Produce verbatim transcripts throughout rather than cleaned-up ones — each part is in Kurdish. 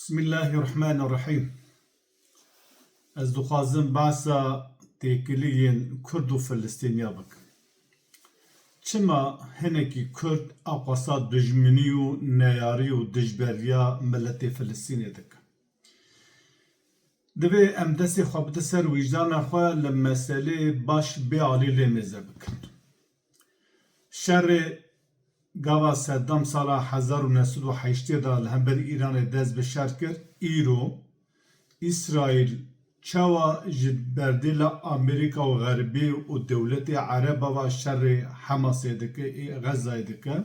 Bismillahirrahmanirrahîm. Ez dixwazim behsa têkiliyên Kurd û Filistîniya bikim. Çima hinekî Kurd aqasa dijminî û neyarî û dijberiya miletê Filistînê dikin? Divê em destê xwe bidin ser wijdana xwe, li meselê baş bê alî lê mêze bikin. Şerê gava Seddam sala hezar û neh sed û heştê de li hemberî Îranê dest bi şer kir, îro Îsraîl çawa ji berdêla Amerîka û Xerbê û dewletê Ereba ve şerê Hemasê dike, ê Xezayê dike?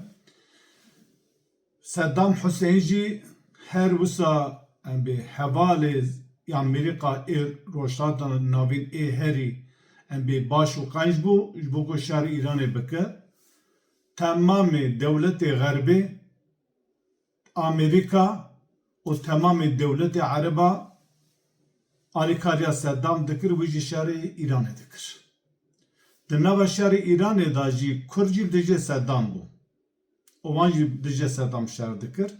Seddam Huseyîn jî her wisa, em bê, hevalê Amerîka ê Rojhilata Navîn ê herî, em bê, baş û qenc bû ji bo ku şer Îranê bike. Temamê dewletê Xerbê, Amerîka û temamê dewletê Ereba alîkariya Seddam dikir, wî jî şerê Îranê dikir. Di nava şerê Îranê de jî Kurd jî dijê Seddam bû. û wan jî dijê Seddam şer dikir.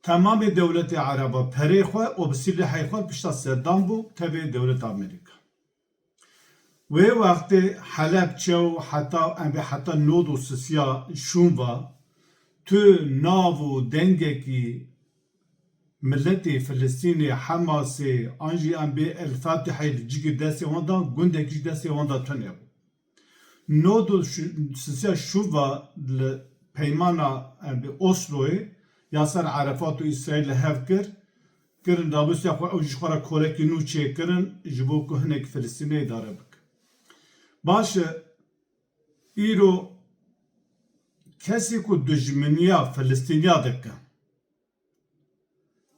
Temamê dewletê Ereba perê xwe û bi sîlehê xwe pişta Seddam bû, tevê dewleta Amerîka. Wê wextê Helebçe û heta, em bê, heta nod û sisiya şûn va, tu nav û dengekî miletê Filistînê, Hemasê, an jî, em bê, El Fatihê li cigî destê wan da, gundekî ji destê wan da tune bû. Nod û sisiya şûva li peymana, em bê, Osloyê Yaser Arafat û Îsraîl li hev kir, kirin, rabûsiya xwe, ew jî ji xwe re kolekî nû çêkirin, ji bo ku hinek Filistînê îdare bike. Baş e, îro kesê ku dijminiya Filistîniya dike,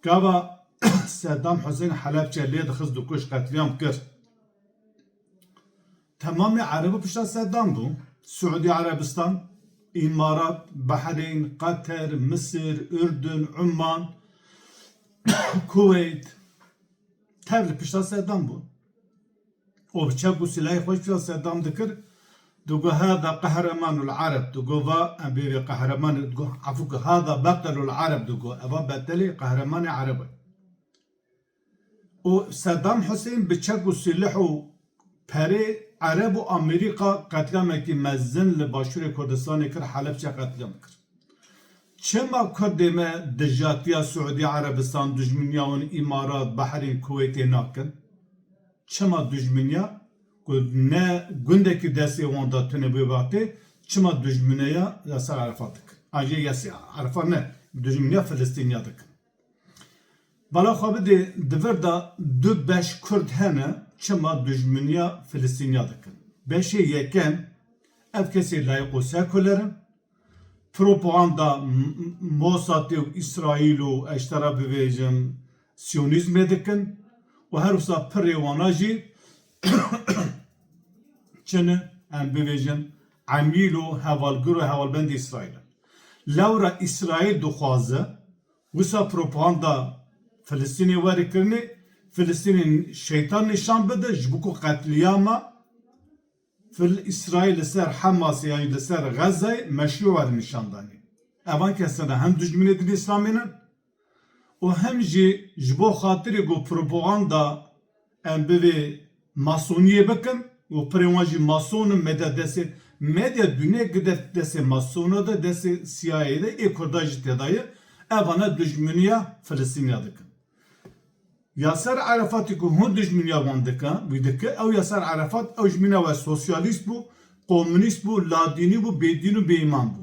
gava Seddam Huseyîn Helebçe lê dixist, dikuşt, qetlîam kir. Temamê Erebî pişta Seddam bû. Siûdî Erebistan, Îmarat, Behreyn, Qeter, Misir, Urdun, Umman, Kuweyt. Tev li pişta Seddam bû. û bi çek û silahê xwe ji Seddam dikir, digo, "Hada qehremanul Ereb", digo, "Va em bê vê qehremanê", digo, "Efû, hada betelul Ereb", digo, "Eva betelê qehremanê Ereb e." Û Seddam Huseyîn bi çek û silah û perê Ereb û Amerîka qetlîamekî mezin li Başûrê Kurdistanê kir, Helebçe qetlîam kir. Çima Kurdê me dijatiya Siûdî Erebistan, dijminiya wan Îmarat, Behrîn, Kuweytê nakin? Çima dijminiya ku ne gundekî destê wan de tune bû wextê, çima dijminiya Yaser Arafat dikin? An jî Yaser Arafat ne, dijminiya Filistîniya dikin. Bala xwe bidê, di vir de du beş Kurd hene, çima dijminiya Filistîniya dikin? Beşê yekem, ev kesê layiq û sekuler in, propaganda M-, M-, Mossadê û Îsraîl û, ez ji te re bivêjim, Siyonîzmê dikin û her wisa pirê wana jî çi ne, em bivêjin, emîl û hevalgir û hevalbendê Îsraîl in. Lewra Îsraîl dixwaze wisa propaganda Filistînê were kirinê, Filistînê şeytan nîşan bide, ji bo ku qetlîama Fil-, Îsraîl li ser Hemasê yan li ser Xezayê meşrû were nîşandanê. Evan kesana hem dijminê din Îslamê ne û hem jî ji bo xatirê ku propaganda em bivê masoniyê bikin û pirê wan jî mason in, medya destê, medya dûniyê gide destê masona de, destê C I A de, ê Kurda jî tê de ye. Evana dijminiya Filistîniya dikin. Yaser Erefatî ku hûn dijminiya wan dikin, wî dike, ew Yaser Erefat, ew ji mîna we sosyalîst bû, komunîst bû, ladînî bû, bêdîn û bêîman bû.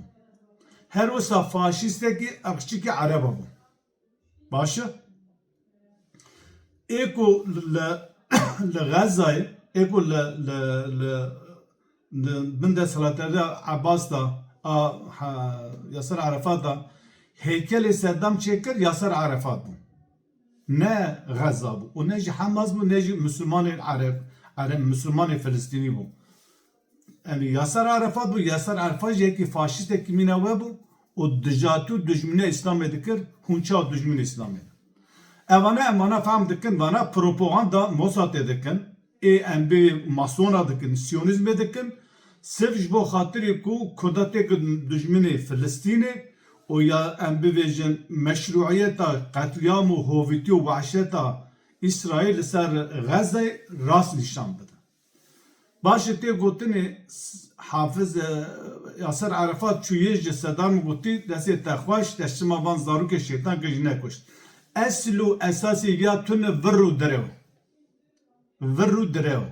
Her wisa faşîstekî, irqçikî Ereba bû. Baş e? Ê ku li, li Xezayê, ê ku li, li, li, li bin desthilatdariya Ebas de, a, ha, Yaser Erefat de heykelê Seddam çêkir, Yaser Erefat bû. Ne Xeza bû û ne jî Hemas bû, ne jî Misilmanên Ereb, Ereb, Misilmanên Filistînî bû. Em, Yaser Arafat bû, Yaser Arafat jî yekî faşîstekî mîna we bû û dijatî û dijmîniya Îslamê dikir, hûn çawa dijmîn Îslamê ne? Evana em vana fehm dikin, vana propaganda Mossadê dikin, ê em bê masona dikin, Siyonîzmê dikin, sirf ji bo xatirê ku Kurda têkin dijminê Filistînê û ya em bibêjin meşrûiyeta qetlîam û hovîtî û wehşeta Îsraîl li ser Xezeyê rast nîşan bide. Baş e, tê gotinê s-, Hafiz, e, Yaser Erefat çûyê ji Sedam gotî, destê te xweş, te çima van zarokê şêtan kir jî nekuşt. Esil û esasê ya tune vir û direw. Vir û direw.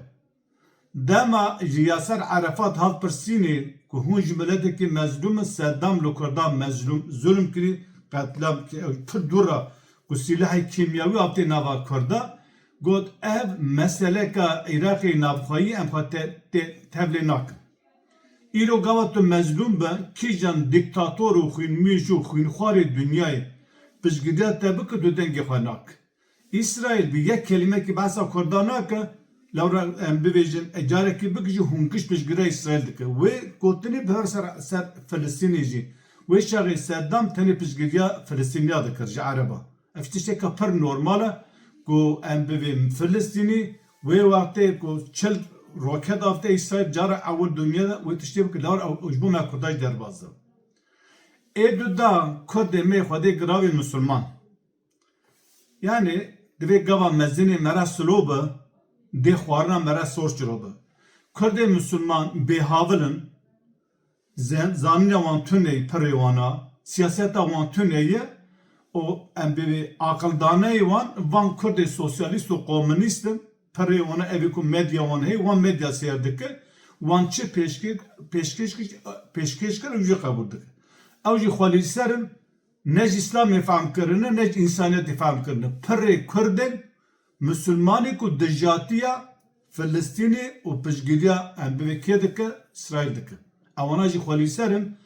Dema ji Yaser Erefat hat pirsînê ku hûn ji miletekî mezlûm in, Sedam li Kurdan mezlûm, zulm kirî, qetlam ki-, ew pir dûr e ku sîlehê kîmyawî hatê nava Kurda, got, ev meseleka Iraqê navxweyî em xwe te-, te-, tevlê nakin. Îro gava tu mezlûm be, kîjan dîktator û xwînmîj û xwînxwarê dinyayê piştgiriya te bike, tu dengê xwe nak. Îsraîl bi yek kelîmekî behsa Kurdan nake, lewra em bibêjin, e, carekî bikijî hûn giş piştgiriya Îsraîl dike. Wê gotinî bi her ser, ser Filistînê jî. Wê çaxê Sedam tenê piştgiriya Filistîniya dikir ji Ereba. Ev tişteke pir normal e ku em bibê Filistînî wê wextê ku çil roket avte Îsraîl cara ewil dinya de wê tiştê bike, lewra ew, ew ji bo me Kurda jî derbas e. Ê du da Kurdê me Xwedê giravê Misilman. Yanî divê gava mezinê mere silo be, dê xwarina mere sor çiro be. Kurdê Misilman bêhavil in, zen-, zanîna wan tune ye, pirê wan a, siyaseta wan tune ye û em bê aqildaneyê wan, van Kurdê sosyalîst û komunîst in, pirê wan a, evê ku medya wan heye, wan medya seyr dike, wan çi pêşkê-, pêşkêş kir, pêşkêş kir, ew jî qebûl dike. Ew jî xwelîser in, ne ji Îslamê fehm kirine, ne ji însaniyetê fehm kirine. Pirê Kurd in, Misilmanê ku dijatiya Filistînê û piştgiriya em bivê kê dike, Îsraîl dike. Ewana jî xwelîser in,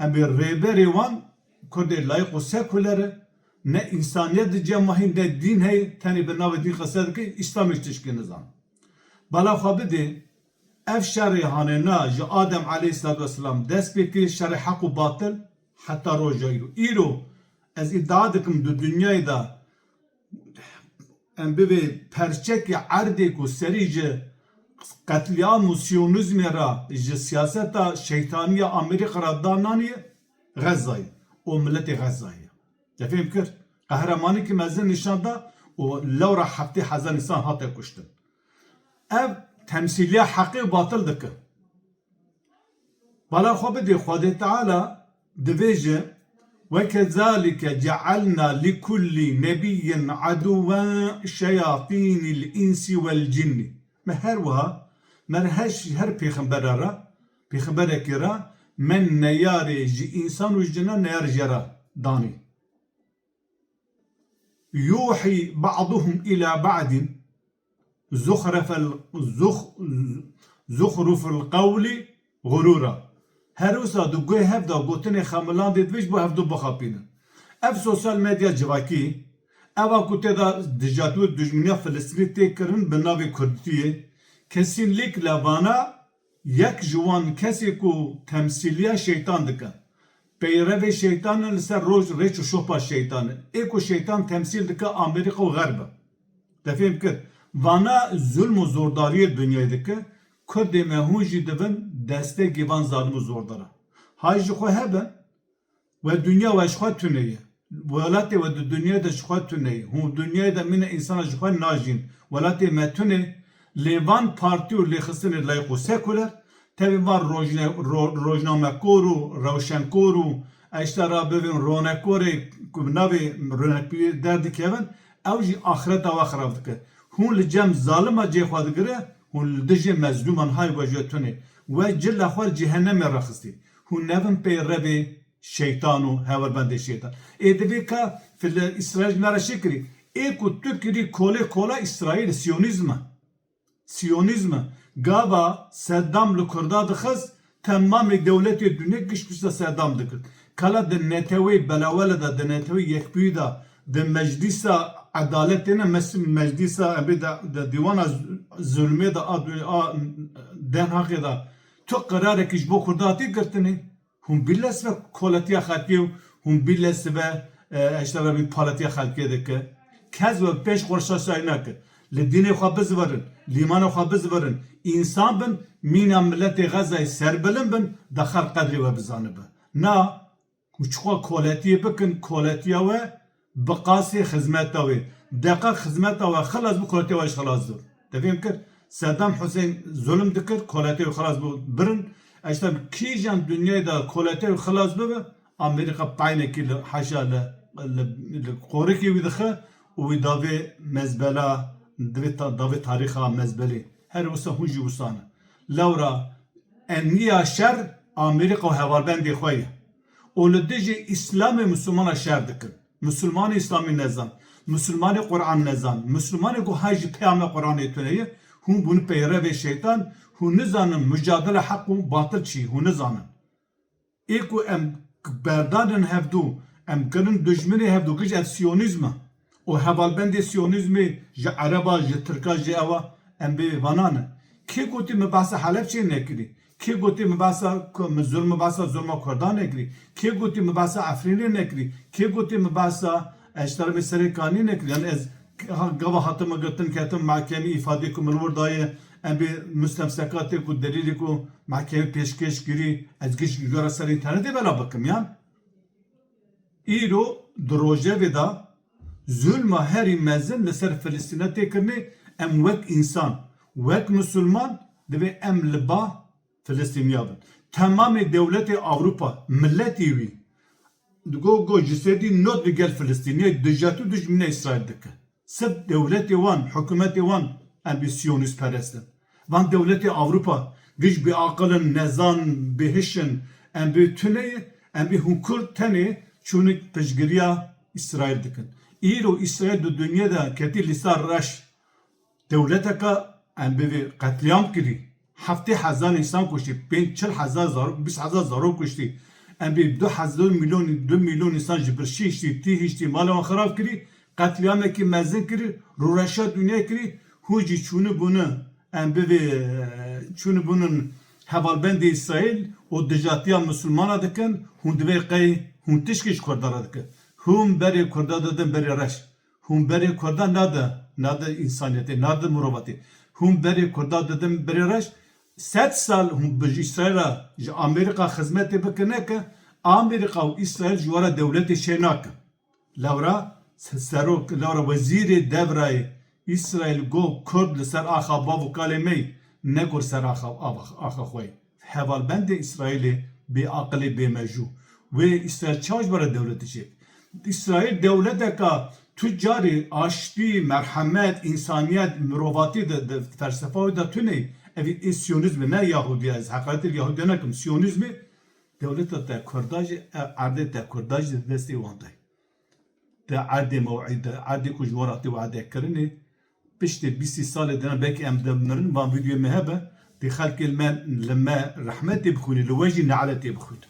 em bê rêberê wan Kurdê layîq û sekuler e, ne însaniyet di cem wahî, ne dîn heye, tenê bi navê dîn qise dike, Îslamê jî tişkê nizan. Bala xwe bidê, ev şerê hanêna ji Adem aleyhisselatu vesselam dest pê kir, şerê heq û batil heta roja îro. Îro ez îdia dikim di dinyayê de em bibê perçekê erdê ku serî ji qetlîam û siyonîzmê re, ji siyaseta şeytaniya Amerîka re dananiye, Xezayê û miletê Xezayê. Te fêm kir? Qehremanîkî mezin nîşan da û lewra heftê hezar însan hate kuştin. Ev temsîliya heqê û batil dike. Bala xwe bidê, Xwedê Teala dibêje, "Ve kezalike cealna li kullî nebiyyin aduwen şeyatînil însî wel cinnî." Me her wiha, me her, her pêxembera re, pêxemberekê re, me neyarê ji însan û ji cina neyar jê re danî. Yuhî ba'duhum ila ba'din zuxrefel, zux-, zuxrufel qewlî xurûra. Her wisa di guhê hev de gotinê xemilandê divê ji bo hevdu bixapînin. Ev sosyal medya civakî, eva ku tê de dijatî û dijminiya Filistînî tê kirin bi navê Kurdîtiyê, kesînlîk le vana yek ji wan kesê ku temsîliya şeytan dike. Peyrevê şeytan in, li ser roj rêç û şopa şeytan in. Ê ku şeytan temsîl dike Amerîka û Xerb e. Te fêm kir? Vana zulm û zordariyê dinyayê dike, Kurdê me hûn jî dibin destekê van zalim û zordara. Hay ji xwe hebin, we dinya we ji xwe tune ye. Welatê we di dinyayê de ji xwe tune ye. Hûn dinyayê de mîne însana ji xwe najîn. Welatê me tune, lê van partî û lêxistinê layîq û sekuler, tevî van rojne-, ro-, rojnamekor û rewşenkor û eşte ra bivên ronekorê ku bi navê ronekbîrî derdikevin, ew jî axireta we xirab dike. Hûn li cem zalima cê xwe digire, hûn li dijê mezlûman hay we ji tune. We cila xwe li cehennemê rexistî. Hûn nevin pey revê şeytan û hevalbendê şeytan. Ê divê ka file Îsraîl ji me re şikirî. Ê ku tu kirî kolê kola Îsraîl, Siyonîzm e. Siyonîzm e. Gava Seddam li Kurda dixist, temamê dewletê dinyê giş pişta Seddam dikir. Kala di netewê belawele de, di netewê yekbûyî de, di meclîsa edaletê ne, mes-, meclîsa em bê de, di dîwana z-, zulmê de, a, a Den Haxê de tu qerarekî ji bo Kurda hatî girtinê? Hûn bîle sibe koletiya xelkê û hûn bîle sibe, e, eştera bî paletiya xelkê dike. Kes we pêş xweşa say nake. Li dînê xwe bizivirin, lîmana xwe bizivirin. Însan bin, mîna miletê Xezayê serbilind bin, da xelk qedrê we bizanibe. Na, Û çiqa koletiyê bikin, koletiya we bi qasê xizmeta wê. Deqa xizmeta we xilas bi, koletiya we jî xilas dibin. Te fêm kir? Sedam Husên zulm dikir, koletiya wê xilas bû, birin. Eştem kîjan dinyayê de koletiya wê xilas bibe, Amerîka peynekî li heşa li, li, li qorikê wî dixe û wî davê mezbela, divê ta-, davê tarîxa mezbelê. Her wisa hûn jî wisa ne. Lewra eniya şer Amerîka û hevalbendê xwe ye. Û li dijî Îslamê Misilmana şer dikin. Misilmanê Îslamî nezan. Misilmanê Quran nezan. Misilmanê ku hay ji peyame Quranê tune ye, hûn bûne peyrevê şeytan, hûn nizanin mucadele heq û batil çi, hûn nizanin. Ê ku em berdanin hevdû, em kirin dijminê hevdû, giş ev siyonîzm e. Û hevalbendê siyonîzmê ji Ereba, ji Tirka, ji ewa, em bê vanan e. Kê gotî me behsa Helebçê nekirî? Kê gotî me behsa ku-, me zulm, me behsa zulma Kurdan nekirî? Kê gotî me behsa Efrînê nekirî? Kê gotî me behsa, e, ji teremê Serê Kanî nekirî? Yani ez ha-, gava hatime girtin, ketim mehkemî, îfadê ku min wir daye, em bê mustemsekatê ku delîlê ku mehkemê pêşkêş kirî, ez giş ji we re ser înternetê bela bikim yan? Îro di rojevê de zulma herî mezin li ser Filistîne tê kirinê, em wek însan, wek misilman divê em li ba Filistîniya bin. Temamê dewletê Ewropa, miletê wî, go, go, ji sedî nod li gel Filistîniyê dijat û dijmine Îsraîl dike. Sirf dewletê wan, hikûmetê wan em bê siyonîstperest in. Van dewletê Ewropa giş bêaqil in, nezan, bêhiş in, em bê tune ye, em bê hûn Kurd tenê çûnik piştgiriya Îsraîl dikin. Îro Îsraîl di dinyê de ketî li ser reş. Dewleteke em bê vê qetlîam kirî. Heftê hezar însan kuştî, pênc çil hezar zarok, bîst hezar zarok kuştî. Em bê du hezar milyon, du milyon însan ji birçî hiştî, tî hiştî, malê wan xirab kirî. Qetlîamekî mezin kirî, rûreşa dinyayê kirî, hûn jî çûnibûne, em bivê, çûnibûnin hevalbendê Îsraîl û dijatiya misilmana dikin, hûn divê qey hûn tişkî ji Kurda re dikin. Hûn berê Kurda didin berê reş. Hûn berê Kurda nade, nade însaniyetê, nade mirovatê. Hûn berê Kurda didin berê reş. Sed sal hûn bi ji Îsraîla, ji Amerîka xizmetê bikin neke, Amerîka û Îsraîl ji we re dewletê çê nakin. Lewra se-, serok, lewra wezîrê devrayê Îsraîl got, Kurd li ser axa bav û kalê me yî, ne ku li ser axa, axa, axa xwe yî. Hevalbendê Îsraîlê bêaqilê bêmejû. Wê Îsraîl çawa ji we re dewletê çêk? Îsraîl dewleteka tu carî aştî, merhemet, însaniyet, mirovatî di, di felsefa wê de tune. Ev ê siyonîzm e, ne Yahudiya, ez heqaretê li Yahudiya nekim. Siyonîzmê dewleta te Kurda jî, e, erdê te Kurda jî di destê wan de. Di erdê mew'îd de, erdê ku ji we re tê wede kirinê, piştê bîstî salê dina belkî em de mirin, van vîdyoyê me hebe, dê xelkê li me, li me rehmetê bixwîne, li we jî ne'letê bixwîne.